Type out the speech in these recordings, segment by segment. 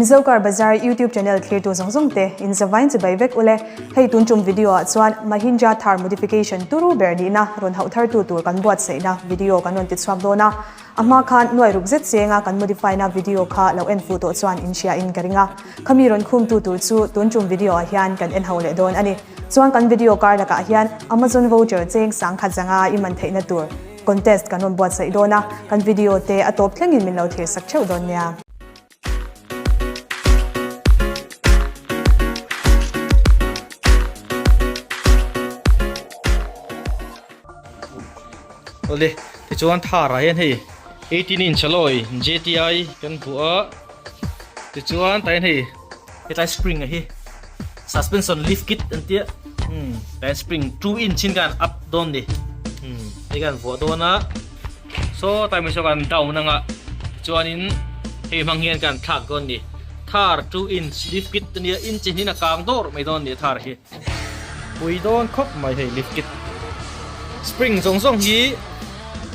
Mizo Car Bazar YouTube channel thlirtu zawng zawng te in zavain chibai vek ule. Hei tun tum video ah chuan Mahindra Thar modification turu ber nihna rawn hauh thartu tur kan buatsaihna video kan rawn ti chhuak dawn a. A hma khan nuai ruk zet chenga kan modify na video kha lo en fuh tawh chuan in hria in ka ring a. Khami rawn khumtu tur chu tun tum video ah hian kan en ho leh dawn a ni. Chuan kan video kar lakah hian Amazon voucher cheng sangkhat zanga i man theihna tur contest kan rawn buatsaih dawn a, kan video te a tawp thlengin min lo thlir sak theuh dawn nia. Awle tichuan thar ah hian hei 18 inch alloy J_T_I kan hmu a tichuan tah hian hei hetlai spring a hi suspension lift kit an tia umm tah hian spring 2 inch in khan up dawn a ni umm hei khan vuah dawn a saw tlai mai saw khan down anga tichuanin hei hmang hian khan thlak dawn a ni thar 2 inch lift kit ania inch hnin a kang dawrh mai dawn a ni thar hi. Pui dawn khawp mai hei lift kit spring zawng zawng hi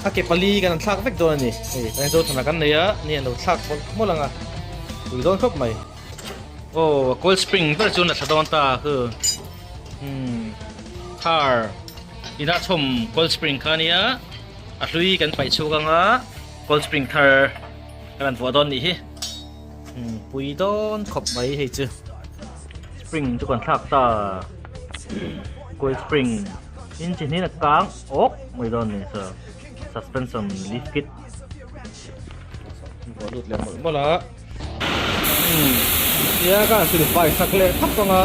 a ke pali kan an thlak vek dawn a ni hei kan zo thana kan nei a ni an lo thlak mawlh mawlh ang a pui dawn khawp mai aw coil spring ber chu na thla dawn ta hu umm car ina chhawm coil spring kha ania a hlui kan paih chhuak ang a coil spring thar kan han vuah dawn nih hi. Pui dawn khawp mai hei chu spring chu kan thlak ta coil spring in chi hnin a kang awk mai dawn ni so suspension lift kit buah lut leh mawlh mawlh a tia ka han sil fai sak leh thap ang a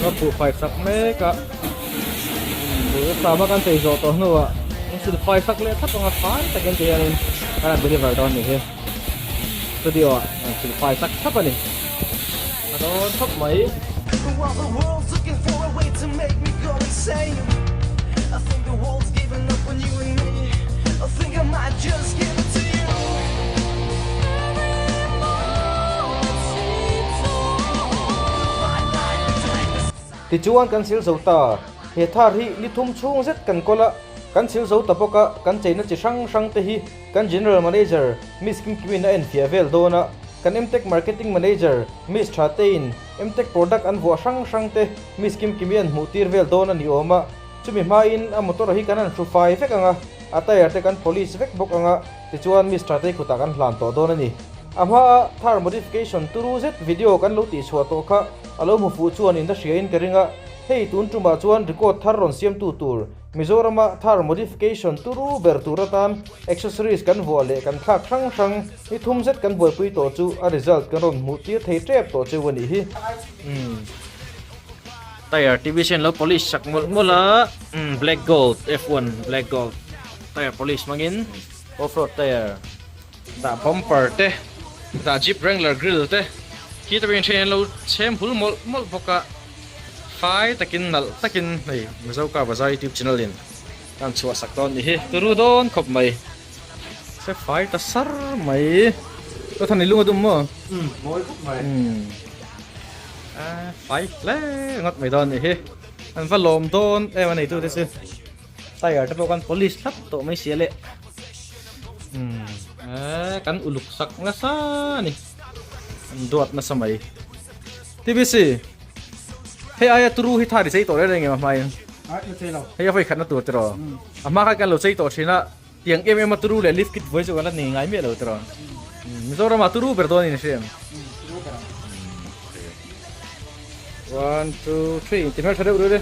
ka phuh fai sak mek a duhthusam a kan chei zawh tawh hnuah an sil fai sak leh thap ang a fai takin ti hianin kan han deliver dawn ni hi. Studio ah an thil fai tak thlap a ni. A dawn khawp mai. Tichuan kan sil zo ta. He thar hi ni thum chhung zet kan kawl a, kan sil zo ta bawk a, kan cheina chi hrang hrang te hi Kan General Manager, Miss Kim Kimin a enfiah vel dawn a, kan Mtech Marketing Manager, Miss Tha Tein, Mtech product an vuah hrang hrang te Miss Kim Kimi an hmuh tir vel dawn a ni awm a, chumi hmain a motor hi kan han hru fai vek ang a, a tyre te kan polish vek bawk ang a, tichuan Miss Tha Tei kutah kan hlan tawh dawn a ni. A hmaa Thar modification turu zet video kan lo tihchhuah tawh kha a lo hmu fuh chuan in la hriain ka ring a, hei tun tumah chuan record thar rawn siamtu tur Mizorama Thar modification turu ber tur atan accessories kan vuah leh kan thlak hrang hrang ni thum zet kan buaipui tawh chu a result kan rawn hmuh tir thei tep tawh cheu a nih hi. Umm tyre TV sen lo polish sak mawlh mawlh a umm black gold F1 black gold tyre polish hmangin off road tyre dah bumper te dah jeep wrangler grill te khi te pawhin then an lo chhem hul mawlh mawlh bawk a. Fai takin nalh takin hei Mizo Car Bazar YouTube channel in kan chhuah sak dawn nih hi turu dawn khawp mai se fai ta sar mai ka than i lung a dum maw um mawi khawp mai um a fai hle ngawt mai dawn nih hi an va lawm dawn em a nei tu te chu tyre te pawh kan polish thlap tawh mai sia le um kan uluk sak nasa a ni an duat nasa mai. TBC, Hei aia turu hi thar i chei tawh reng reng em a hmain? Hei a vawi khatna tur tiraw? A hma khan kan lo chei tawh thin a, tiang em em a turu leh lift kit vawi chu kan la nei ngai miah lo tiraw? Mizoramah turu ber dawn in hria em? One, two, three, ti hmeltha deuh deuh de.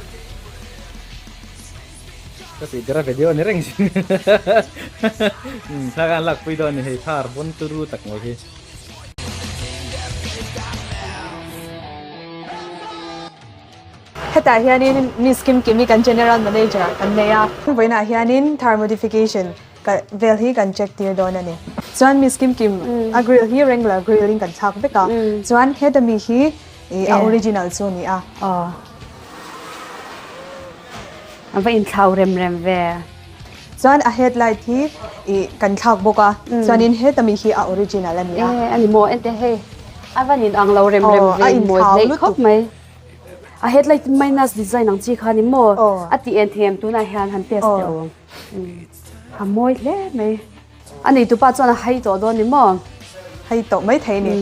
Ka tih ber a video ni reng sin. Thla khan lakpui dawn a ni hei thar bawn turu tak mai hi. Hetah hianin Miss Kim Kimi kan General Manager kan nei a. Vawiinah hianin thar modification vel hi kan check tir dawn a ni. Chuan Miss Kim Kim a grill hi Wrangler grill in kan thlak vek a. Chuan heta mi hi a original chu a ni a. A va inthlau rem rem ve. Chuan a headlight hi ih kan thlak bawk a, chuanin heta mi hi a original a ni a. E a ni maw ente hei a van in ang lo rem rem ve in mawi hleih khawp mai. A headlight minus design ang chi kha ni maw a ti en them tunah hian han test teh u. A mawi hle mai. A neitupa chuan a hai tawh dawn ni maw? Hai tawh mai thei ni.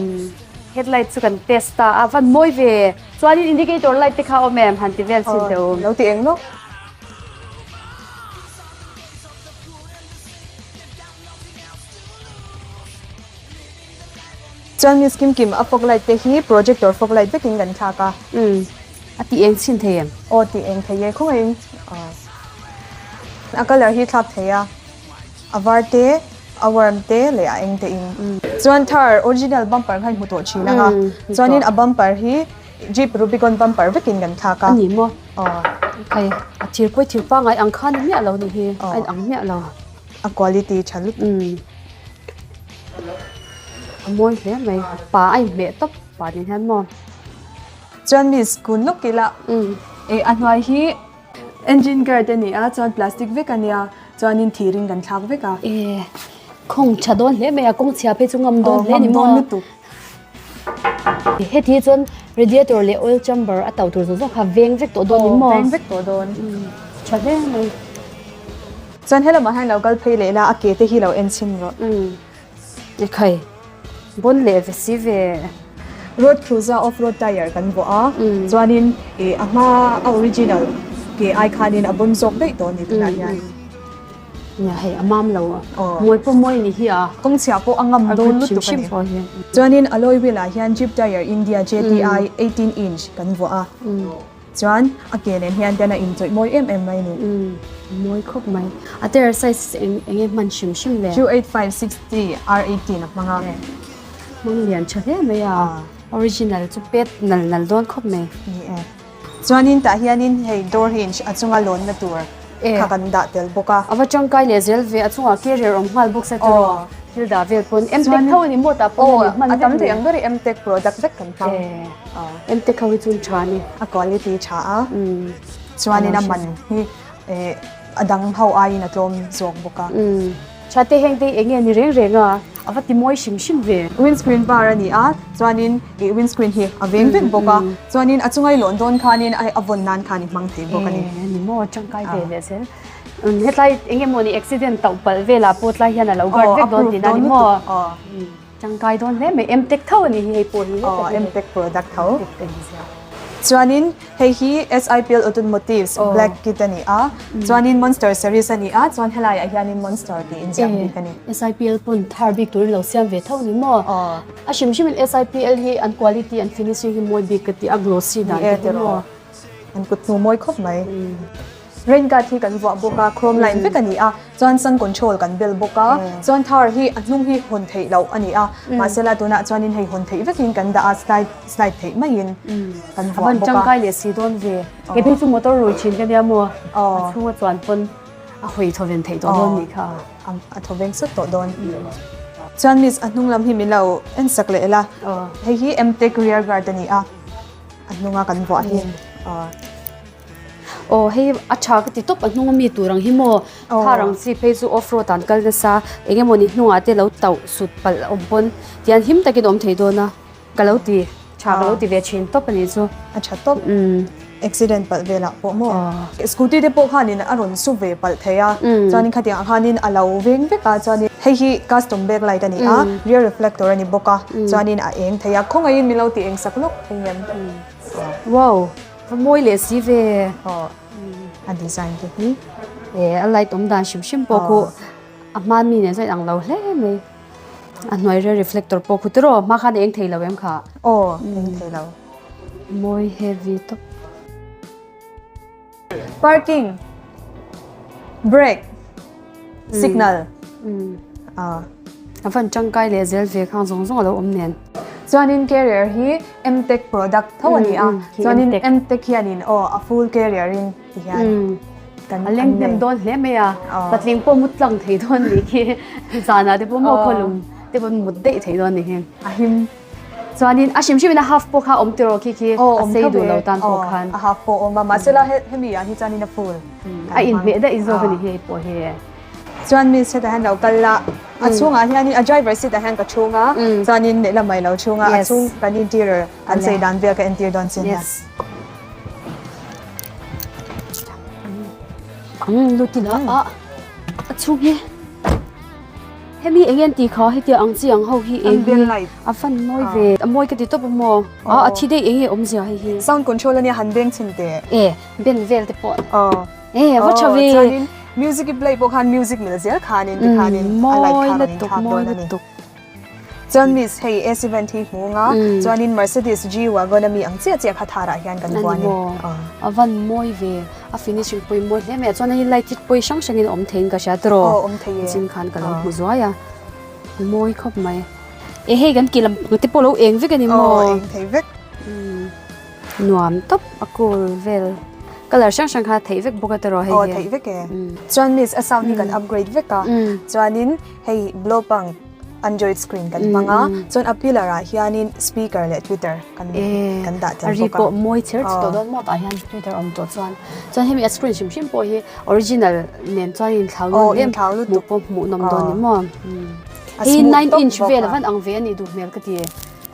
Headlight chu kan test ta a, van mawi ve. Chuanin indicator light te kha awm em han ti vel chin teh u. Lo ti eng lawk. Chuan Miss Kim Kim a fog light te hi projector fog light vekin kan thlak a. Umm a ti eng chhin thei em? Aw ti eng thei e khawngaihin a colour hi thlak thei a. A var te, a worm te leh a eng te in. Chuan Thar original bumper kha i hmu tawh thin ang a. Chuanin a bumper hi Jeep Rubicon bumper vekin kan thlak a. A ni maw? Aw. Hei a thir pawi thir pangngai ang kha ni miah lo ni hi. A in ang miah lo. A quality tha lutuk. A mawi hle mai. Pa a inhmeh tawp pa nen hian maw? Chuan miss kun lawk ila. E a hnuai hi Engine guard a ni a, chuan plastic vek a nia, chuanin thirin kan thlak vek a. E, khawng tha dawn hle mai a, kawng chhia phei chu ngam dawn hle ni maw? Ngam dawn lutuk. Heti hi chuan radiator leh oil chamber a to tur zawng zawng kha veng vek tawh dawn ni maw? Aw, veng vek tawh dawn. Tha hle mai. Chuan helamah hian lo kal phei leh la, a ke te hi lo en chhin rawh. Ekhai, bon leh ve si ve. Road cruiser off road tyre kan vuah a, chuanin ih a hma a original ke ai khanin a bon zawk daih tawh a ni tunah hian. Nia hei a mam lo a, mawi pawh mawi a ni hi a. Kawng chhiah pawh a ngam dawn lutuk a ni. Chuanin alloy wheel ah hian Jeep Tyre India JTI 18 inch kan vuah a. Chuan a ke nen hian ten a inchawih mawi em em mai a ni. Umm mawi khawp mai. A tyre size eng enge hman hrim hrim le? 285 60 R18 a hmang a. Hmang lian tha hle mai a. Original chu pet nal nal dawn khawp mai. Ni e. Chuanin tah hianin hei door hinge a chunga lawnna tur kha kan dah tel bawk a. A va tangkai leh zel ve a chungah carrier awm nghal bawk se tiraw. Thil dah vel pawn M-Tech tho a ni maw tah pawn a ni hman vek. A tam thei ang ber i M-Tech product vek kan hmang. M-Tech ho hi chu tha a ni. A quality tha a chuanin a man hi a dang ho aiin a tlawm zawk bawk a. Tha te heng te eng nge ni reng reng a, a va ti mawi hrim hrim ve. Windscreen bar a ni a, chuanin ih windscreen hi a veng vek bawk a, chuanin a chunga i lawn dawn khanin a vawn nan khan i hmang thei bawk a ni. E ni maw tangkai ve leh zel. Hetlai eng emaw ni accident tauh palh velah pawh tlai hian a lo guard vek dawn tihna a ni maw? Tangkai dawn hle mai, M-Tech tho a ni hi hei pawh hi. Aw, M-Tech product tho. Chuanin hei hi SIPL Automotives Black Kit a ni a, chuanin Monster Series a ni a, chuan helaiah hianin Monster tih inziak bik a ni. SIPL pawn thar bik turin lo siam ve tho a ni maw? A hrim hrimin SIPL hi an quality, an finishing hi mawi bik ka ti, a glossy dan te hi maw? An kut hnu mawi khawp mai. Rain guard hi kan vuah bawk a, chrome line vek a ni a, chuan sun control kan bel bawk a, chuan thar hi a hnung hi hawn theih loh a ni a, mahsela tunah chuanin hei hawn theih vekin kan dah a, slide slide theih maiin kan vuah bawk a. A van tangkai leh si dawn ve, kei phei chu motor rui thin ka nia maw, a chhunga chuan pawn a hawi thawven theih tawh dawn nih kha. A thawveng sawt tawh dawn. Chuan miss a hnung lam hi min lo en sak leh la, hei hi M-Tech rear guard a ni a, a hnunga kan vuah hi. Aw hei a tha ka ti tawp a hnung ami tur ang hi maw thar ang chi phei chu off road ah an kal nasa eng emaw ni hnungah te lo tauh sut palh awm pawn tihian him takin awm thei dawn a ka lo ti tha ka lo ti ve thin tawp a ni chu a tha tawp accident palh velah pawh maw scooty te pawh khanin a rawn su ve palh thei a chuanin khatiang ah khanin a lo veng vek a chuanin hei hi custom back light a ni a rear reflector a ni bawk a chuanin a eng thei a khawngaihin min lo ti eng sak lawk thei em. Wow! Va mawi leh si ve. Aw a design te hi. E a light awm dan hrim hrim pawh khu a hman mi nen chuan inang lo hle mai. A hnuai rear reflector pawh khu tiraw hma khan a eng thei lo em kha. Aw eng thei lo. Mawi heavy tawp. Parking brake signal A van tangkai leh zel ve khang zawng zawng a lo awm nen. Chuanin carrier hi M-Tech product tho a ni a, chuanin M-Tech hianin aw a full carrier in ti hian kan a leng hnem dawn hle mai a, patling pawh mut tlang thei dawn nih khi zanah te pawh maw khawlum te pawh mut daih thei dawn nih hi. A him. Chuanin a hrim hrimin a half pawh kha awm tiraw khi khi a sei duh lo tan pawh khan. A half pawh awm a, mahsela hemi ah hi chuanin a full. A inhmeh daih zawk a ni hi hei pawh hi. Chuan miss hetah hian lo kal la, a chhungah hianin a driver seat ah hian ka chhung a, chuanin lehlam ah i lo chhung a, a chhung kan interior an chei dan vel ka entir dawn chin hian. Lut ila a, a chhung hi. Hemi eng nge an tih kha hetiang ang chi ang ho hi eng hi a fan mawi ve a mawi ka ti tawp a maw a a thi daih eng nge awmzia hei hi. Sound control ania han beng chhin teh. E ben vel te pawh e a va tha ve. Chuanin music i play pawh khan music mil zel khanin tikhanin a light kha rawn inthlak dawn a ni. Chuan miss hei AC vent hi hmu nga chuanin Mercedes G wagon ami ang chiah chiah kha thar ah hian kan buan e. A van mawi ve a finishing pawh hi mawi hle mai a chuan hei light hi pawi hrang hrang in a awm thei in ka hria tiraw aw awm thei e chin khan ka lo hmu zuai a mawi khawp mai e hei kan kih lam te pawh lo eng vek a ni maw aw eng thei vek nuam tawp a cool vel colour hrang hrang kha theih vek bawk a tiraw hei hi aw theih vek e chuan miss a sound hi kan upgrade vek a chuanin hei blow pang Android screen kan hmang a, chuan a pillar ah hianin speaker leh tweeter kan kan dah tel bawk a. A ri pawh mawi chher chhe tawh dawn maw tah hian tweeter awm tawh chuan. Chuan hemi a screen hrim hrim pawh hi original nen chuan a inthlau dawn em hmuh pawh hmuh nawm dawn ni maw. Hei 9 inch vel a van ang ve a nih duh hmel ka ti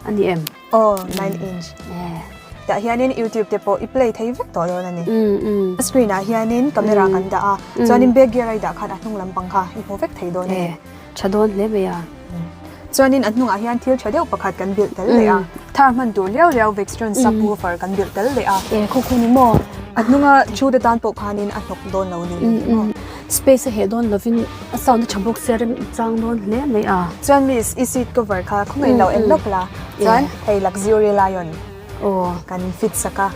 a ni em. Aw 9 inch. Tah hianin YouTube te pawh i play thei vek tawh dawn a ni. A screen ah hianin camera kan dah a, chuanin back gear a i dah khan a hnung lampang kha i hmu vek thei dawn a ni. Tha dawn hle mai a. Chuanin a hnungah hian thil tha deuh pakhat kan bilh tel leh a. Thar hman tur liau liau Vextron subwoofer kan bilh tel leh a. E khaw khu ni maw? A hnunga thu te tan pawh khanin a hnawk dawn lo ni ni maw? Space a heh dawn lovin a sound a tha bawk sia rem chang dawn hle mai a. Chuan miss i seat cover kha khawngaih lo en lawk la. Chuan hei luxury lion kan fit sak a.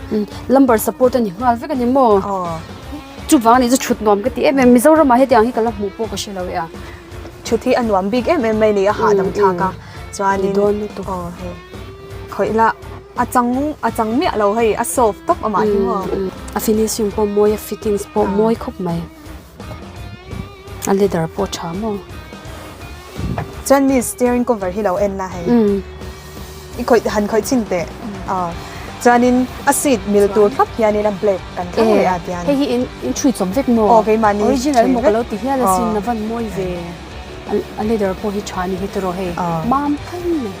Lumbar support a ni nghal vek a ni maw? Aw. Chuvang a nih chu thut nuam ka ti em em. Mizoramah hetiang hi ka la hmuh pawh ka hre lo e a. Thut hi a nuam bik em em mai ni a hahdam thlak a. Chuanin aw hei khawih la a chang a chang miah lo hei a soft tawp amah hi maw. A finishing pawh mawi a fittings pawh mawi khawp mai. A leather pawh tha maw. Chuan mi steering cover hi lo en la hei. I khawih han khawih chhin teh. Aw. Chuanin a seat mil tur thlap hianin a black kan thlang leh a tian. Hei hi in in thui chawp vek maw? Aw keimahni thui vek. Original maw ka lo ti hial asin a van mawi ve. A leather pawh hi tha a ni hi tiraw hei. Mam phal mai.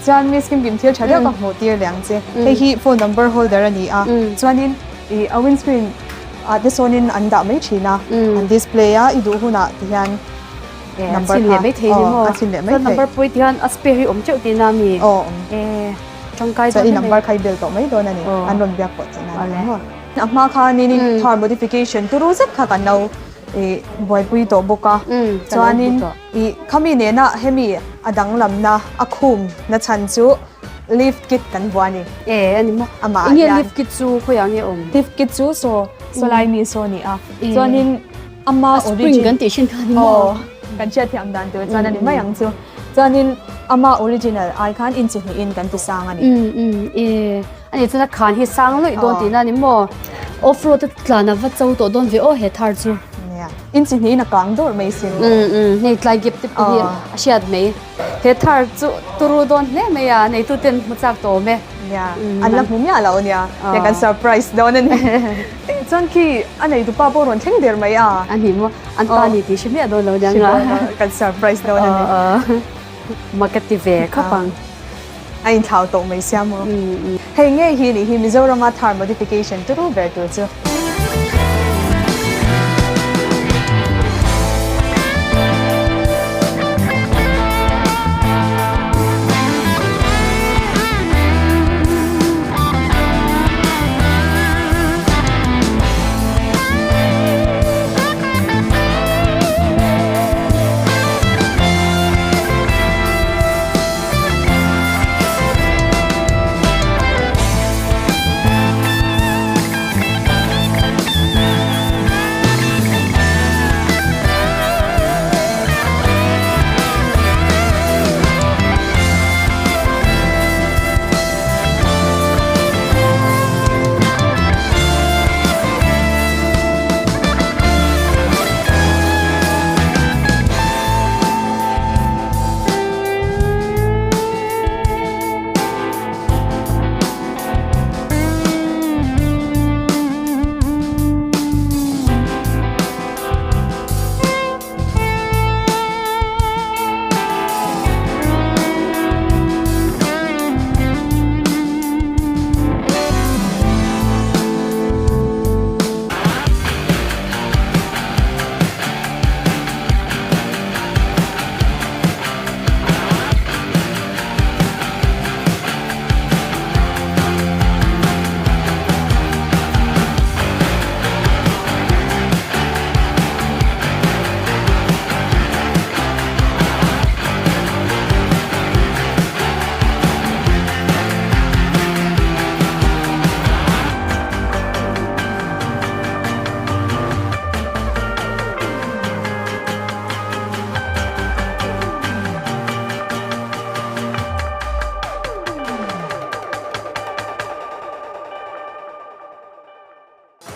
Chuan miss kim kim thil tha deuh ka hmuh tir leh ang che. Hei hi phone number holder a ni a. Chuanin ih a windscreen ah te sawnin an dah mai thin a. An display a i duh hunah tihian number kha aw a chhin leh mai thei number pawh tihian a spare hi awm teuh tihna a mi aw awm tangkai chuan i number kha i bel tawh mai dawn a ni an rawn biak pawh che nan maw a hma khanin car modification turu zet kha kan lo ih buaipui tawh bawk a chuanin ih khami nena hemi a danglamna a khum na chhan chu lift kit kan vuah a ni e a ni maw amah enge lift kit chu khawiah nge awm lift kit chu saw saw lai mi saw a ni a chuanin Ama spring kan tih hrin kha ni maw? Aw, kan hriat thiam dan tur chuan a ni mai ang chu. Chuanin ama original ai khan inchi hnihin kan ti sang a ni. Um um e, a nih chuan a khan hi sang luih dawn tihna a ni maw? Off road a tlan a va cho tawh dawn ve aw he thar chu. Nia, inchi hnihin a kang dawrh mai sin. Um um, hei tlai gap te pawh hi a hriat mai. He thar chu turu dawn hle mai a, neitu ten hmu chak tawh awm e. Nia, an la hmu miah lo nia, hei kan surprise dawn a ni. Chuan khi a nei tupa pawh rawn thleng der mai a. A ni maw? An pa ni tih hre miah dawn lo nia nga. Kan surprise dawn a ni. Ma ka ti ve khawp ang. A inthlau tawh mai sia maw? Hei ngei hi nih hi Mizorama thar modification turu ber tur chu.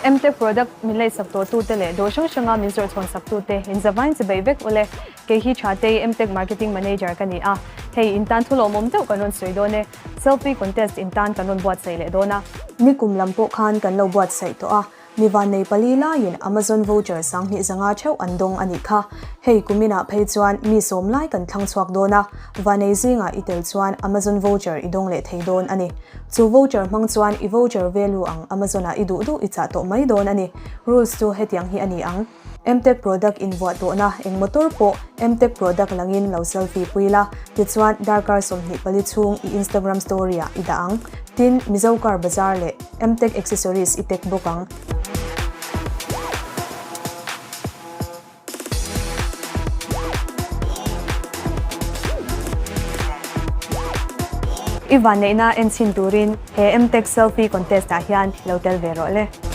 Mtech product min leisak tawhtute leh dawr hrang hranga min zawrh chhawnsaktute inzavain chibai vek ule. Kei hi Thatei, Mtech Marketing Manager ka ni a, hei in tan thu lawmawm deuh kan rawn sawi dawn e. Selfie contest in tan kan rawn buatsaih leh dawn a. Nikum lam pawh khan kan lo buatsaih tawh a, Mi vannei pali laiin Amazon voucher 2500 theuh an dawng a nih kha. Hei kuminah phei chuan mi sawm lai kan thlang chhuak dawn a, vannei zingah i tel chuan Amazon voucher i dawng leh thei dawn a ni. Chu voucher hmang chuan i voucher value ang Amazon-ah i duh duh i chah tawh mai dawn a ni. Rules chu hetiang hi a ni ang. Mtech product invuah tawhna eng motor pawh Mtech product langin lo selfie pui la, tichuan darkar 24 chhung i Instagram story-ah i dah ang. Tin, Mizo Car Bazaar leh Mtech accessories i tag bawk ang. I vanneihna enchhin turin he Mtech selfie contest-ah hian lo tel ve rawh le.